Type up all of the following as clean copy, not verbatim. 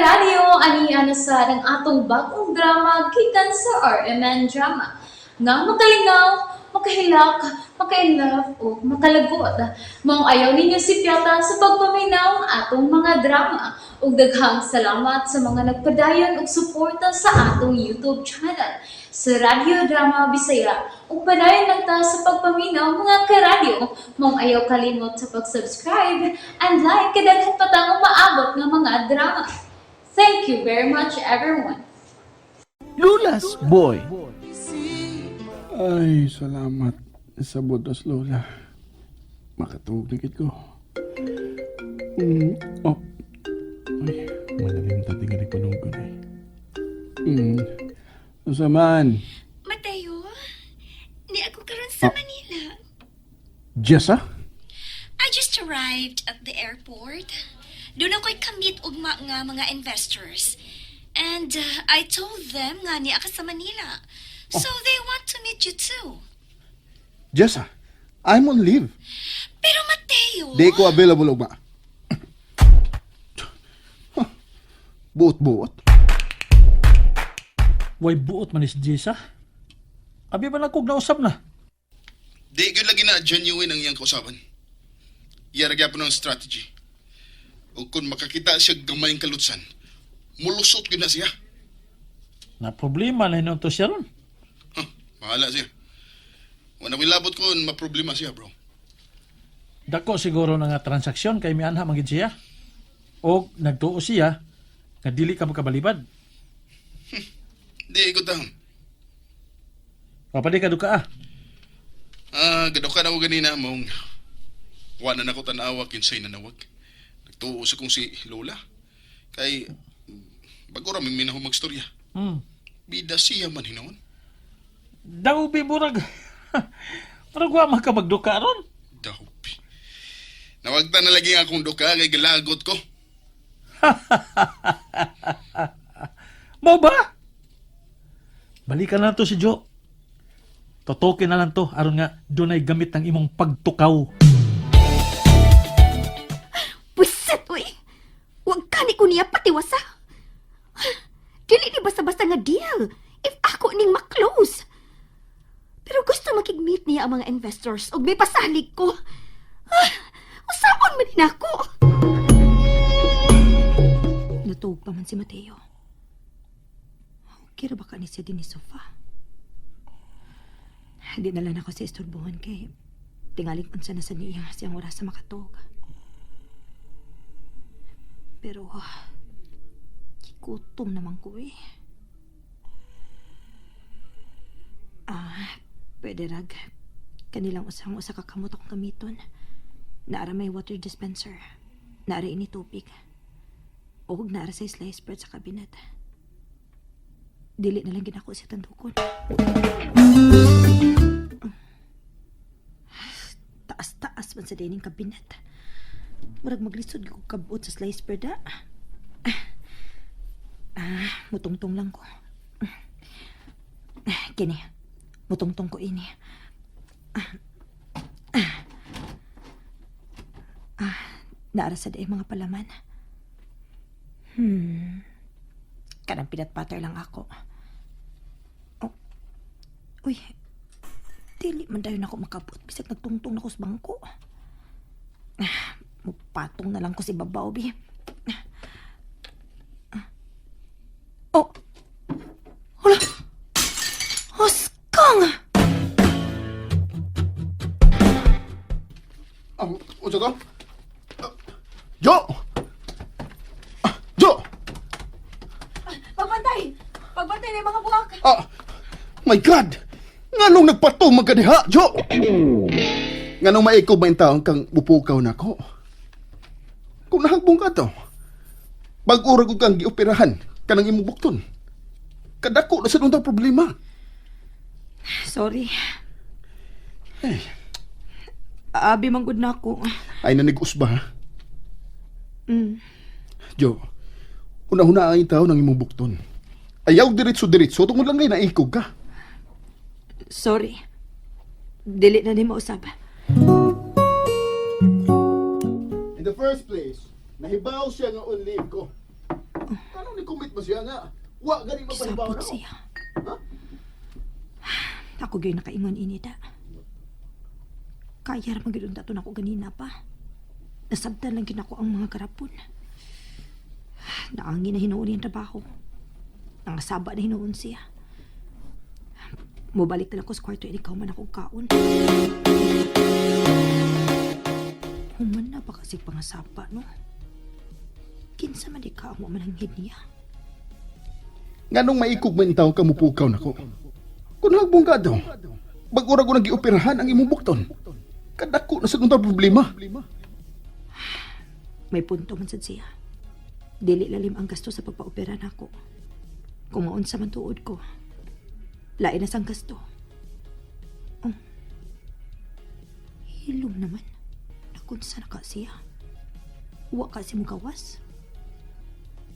Karadyo, ani na sa ang atong bagong drama gikan sa RMN Drama. Nga makalingaw, makahilak, maka-inlove o makalagot. Maong ayaw ninyo sipyata sa pagpaminaw ang atong mga drama. Ug daghang salamat sa mga nagpadayon og suporta sa atong YouTube channel sa Radyo Drama Bisaya. Ug padayon lang ta sa pagpaminaw, mga karadyo. Maong ayaw kalimot sa pag-subscribe and like kay daghan pa tang umaabot nga mga drama. Thank you very much, everyone. Lola's Boy. Ay, salamat sa butos, Lola. Makatulog na ko. Oh. Ay, malalim tatingan ko nung eh. Usaman. Mateo, ni ako karon sa Manila. Jessa? I just arrived at the airport. Doon ako'y kamit ugma nga mga investors. And I told them nga ni ako sa Manila. So they want to meet you too. Jessa, I'm on leave. Pero Mateo. Di ko available ugma. Huh. Buot-buot. Way buot man ni si Jessa. Abi ba lang kog nausab na? Di gyud lagi na genuine ang iyang kausaban. Iya ra gyapon ang strategy. O kung makakita siya gamayng kalutsan, mulusot gyud na siya. Na problema na hinuon to siya ron. Huh, bahala siya. Wala ko'y labot ko, maproblema siya, bro. Dako siguro na nga transaksyon kay mianha man gid siya. O nagtuo siya nga dili ka makabalibad. Di ko taon. Papadi ka duka ah. Ah, gado ka na ko ganina mong wala na ko tanawa kinsay nanawag. Nagtuo sa kong si Lola. Kay bago ra may minahong magstorya. Bida siya man hinuon. Daw bi murag. Murag wa man ka magduka ron. Dawpi. Nawagta na lagi akong duka kay galagot ko. Mo ba? Balikan na to si Joe. Totokin na lang to aron nga dunay gamit ng imong pagtukaw. Buset, uy! Huwag ka ni ko niya patiwasa. Dili ni basta-basta nga deal if ako ning maklose. Pero gusto makig-meet niya ang mga investors ug may pasalig ko. Ah, usaon man din ako. Natuog pa man si Mateo. Okay ra ba ka ni siya din ni sofa? Di na lang ako sa isturbuhan kay tingaling unsa na sa niya siyang oras sa makatog. Pero, gutom naman ko eh. Ah, pwede rag. Kanilang usang usa ka kamot akong gamiton. Naara may water dispenser. Naara ini tubig. O naara sa slice bread sa kabinet. Dili na lang ginako siya tandukon. Taas-taas man sa dining kabinet. Murag maglisod ko kabot sa slice bread ah. Ah, mutungtong lang ko. Ah, kini, mutungtong ko ini. Ah, ah, ah naara sa day mga palaman. Kanang peanut butter lang ako. Oh. Uy, dili man dayon ako makabot bisag nagtungtong na ko sa bangko. Ah, mupatong na lang ko si babaw, bi. Oh! Hala! Oskang! Ah, unsa to? Ah, Jo! Ah, Jo! Pagbantay! Pagbantay na yung mga buwak! Ah, my God! Nganong nagpatumag ka diha, Jo? Nganong maikaw ba yung taong kang bupukaw na ko? Kung nahagbong ka to, bag-ura ko kang gioperahan kanang imong bukton. Kadako na sa nung problema. Sorry. Abi, manggod na ako. Ay nanigos ba? Ha? Mm. Jo, una-una ang tao ng imong bukton. Ayaw diretso-diretso, tungod lang kay naikog ka. Sorry. Dili na ni mausap. In the first place, nahibaw siya nga on leave ko. Anong ni-commit mo siya nga? Wa gani mapahibaw Kisapot na ako. siya. Ako gyud nakaingon ini da. Kaya ra man gyud unta to nako ganina pa. Nasabtan lang gyud nako ang mga garapon. Naangi na hinuon yung trabaho. Nangasaba na hinuon siya. Mubalik na lang ko sa kwarto, ikaw man akong kaon. Human na pa kasi pangasapa, no? Kinsa man di ka ang mananghid niya. Nganong maikog man taw ka mupukaw nako. Kung nagbong ka daw, bag-ura ko nang gioperahan ang imong bukton. Kadako na sa kong problema. May punto man sad siya. Dili lalim ang gasto sa pagpaopera nako. Kung maunsa man tuod ko, lain na sang gasto. Oh. Hilom naman. Nakunsa na ka siya. Wa ka si gawas.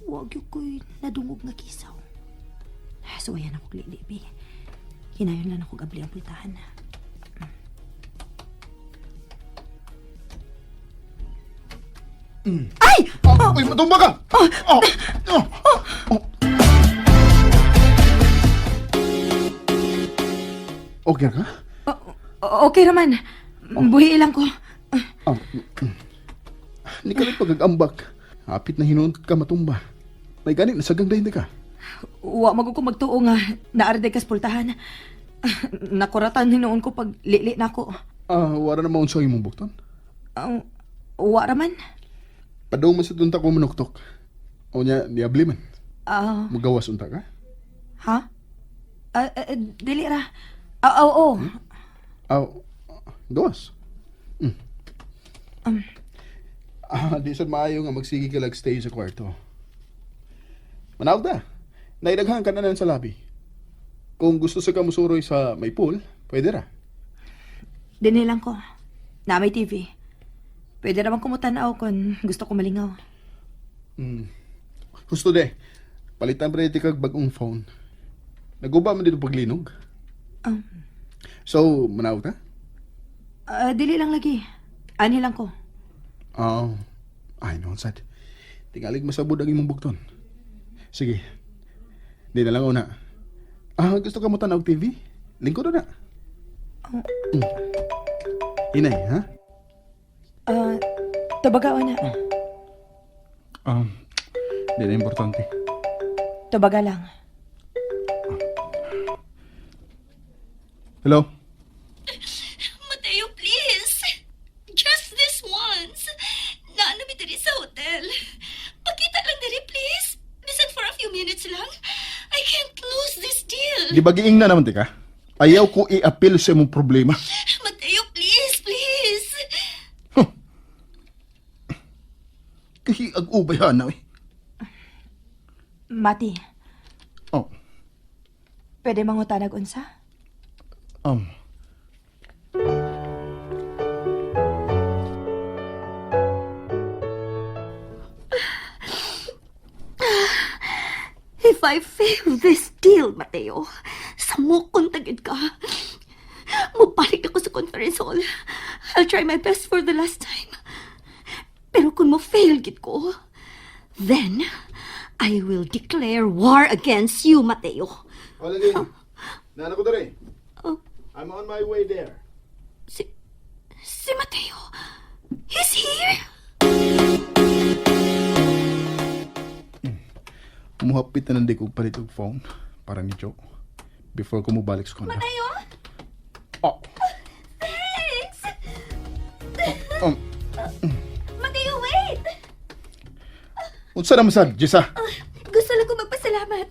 Wa gyud ko'y nadungog nga kisaw. So ayan ako lilibi. Hinayon lang ako gabli ang pultahan. Ay! Oh, uy, matumba ka! Oh, oh, oh. Okay ka? Okay raman. Buhi lang ko. Oh. Ni ka rin pagagambak. Hapit na hinuon ka matumba. May ganit na sagang dahin ka. Wa mago ko magtuo nga naarde kas pultahan. Nakuratan hinuon ko pag lili nako. Ah, wala na maunsa imong bukton. Ang wa raman. Padaw man sa dunta ko manuktok. O niya, diabli man. Ah, Magawas unta ka? ha? Ah, ah, dili ra. Ah, oo. Ah, gawas. Mm. Ah, di sad maayo nga magsige ka lag stay sa kwarto. Manawag ta. Naidaghan ka na lang sa labi. Kung gusto sa kamusuroy sa may pool, pwede ra. Dinhi lang ko. Na may TV. Pwede raman kumutanaw kung gusto ko malingaw. Mm. Gusto de. Palitan pa rin kag bagong phone. Naguba man dito paglinog. So, manawag ta? Ah, dili lang lagi. Ani lang ko. Oo. Ay, noon sad. Tingalig masabod ang imong bugton. Sige. Di na lang una. Ah, gusto ka mo tanaw TV? Lingkod na. Mm. Inay, ha? Ah, tubaga na. Di na importante. Tubaga lang. Hello? Mateo, please. Just this once. Naano mi diri sa hotel. Pakita lang diri, please. Bisan for a few minutes lang. I can't lose this deal. Di ba giing na naman, tika? Ayaw ko i-appeal sa imong problema. Mateo, please, please. Kahiag ubay na eh. Mati, Oh, pwede mangutanag unsa? um. If I fail this deal, Mateo, samukon tagid ka. Mubalik ako sa conference hall. I'll try my best for the last time. Pero kung mo-fail gid ko, then I will declare war against you, Mateo. Wala din. Nana ko dere. Oh. I'm on my way there. Si Mateo, he's here. Muhapit na nandi kog palit og phone para ni Joe. Before ko mubalik sa kondo. Mateo, Oh. thanks. Um, Mateo, wait. unsa naman sad, Jessa? Gusto lang ko magpasalamat.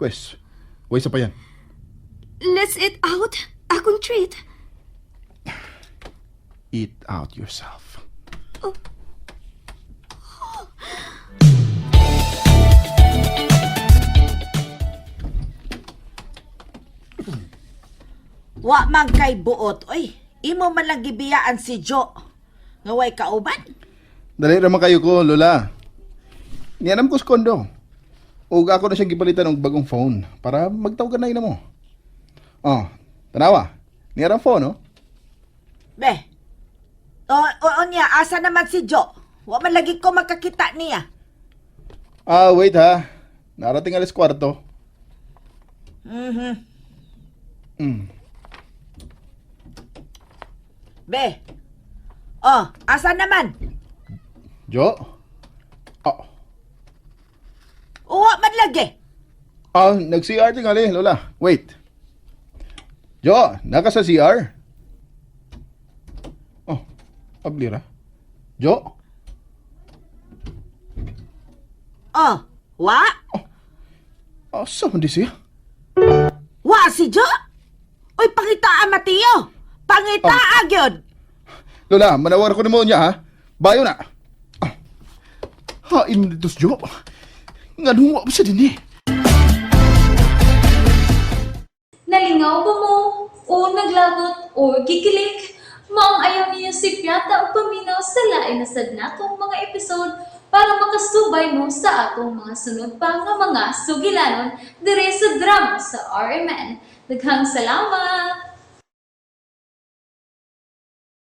Pwes, way sa pa yan. Let's eat out. Akong treat. Eat out yourself. Wa man kay buot, oy. Imo man lang gibiyaan si Jo. Nga way kauban. Dali raman kayo ko, Lola. Nianam ko sa kondo. Ug ako na siyang gipalitan og bagong phone para magtawag na ina mo. Oh, tanawa. Niya phone, oh. Be. O, o, o niya, asa naman si Jo? Wa man lagi ko makakita niya. Ah, wait ha. Narating alas kwarto. Be. Oh, asa naman? Jo? Ah, Uwa man lagi. ah nag-CR tingali, Lola. Wait. Jo, naka sa CR? Oh, ablira. Jo? Oh, wa? Asa man di siya? Wa si Jo? Uy, pangitaa, Mateo. Pangitaa, gyud. Lola, manawar ko nimo niya ha. Bayo na. Ah. Hain mo dito si Jo. Nganong wa pa siya din eh. Nalingaw ba mo? O naglagot o gikilig? Maong ayaw niyo si Piata o paminaw sa lain na sad natong mga episode para makasubay mo sa atong mga sunod pa nga mga sugilanon dire sa drama sa RMN. Daghang salamat!